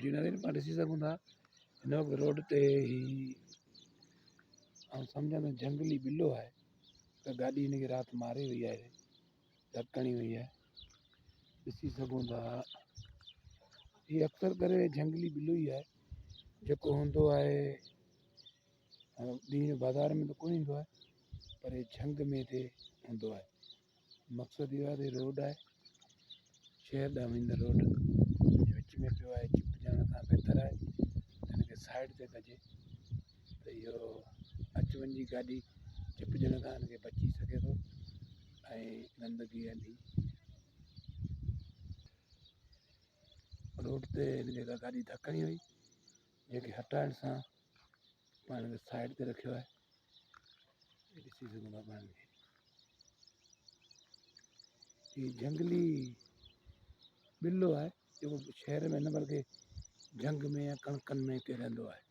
جي ناظرين پاڻ ڏسي سگهون ٿا هن وقت روڊ تي هي آئون سمجهان ٿو جهنگلي ٻلو آهي ته گاڏي هن کي رات ماري وئي آهي ڌڪ هڻي وئي آهي ڏسي سگهون ٿا هي اڪثر ڪري جهنگلي ٻلو ئي آهي جيڪو هوندو آهي ڏينهن جو بازار ۾ ته ڪونه ايندو آهي پر هي جهنگ ۾ هتي هوندو آهي مقصد اهو آهي ته هي روڊ آهي شهر ڏانهن ويندڙ روڊ وچ ۾ پيو آهي چپجڻ کان بهتر آهي ته هن کي سائيڊ تي ڪجي ته اهو اچ وڃ جي گاڏي چپجڻ کان هن کي بچي سگهي ٿو ۽ گندگي هلي روڊ تي هن کي گاڏي ڌڪ هڻي وئي جنهن کي هٽائڻ سان پاڻ کي سائيڊ تي رکيو آهي ڏسي سگهون ٿا پاڻ کي هي جهنگلي ٻلو آهي جيڪو شهر ۾ نه بلڪه جهنگ ۾ يا ڪڻڪن ۾ هتي رهندو آهي.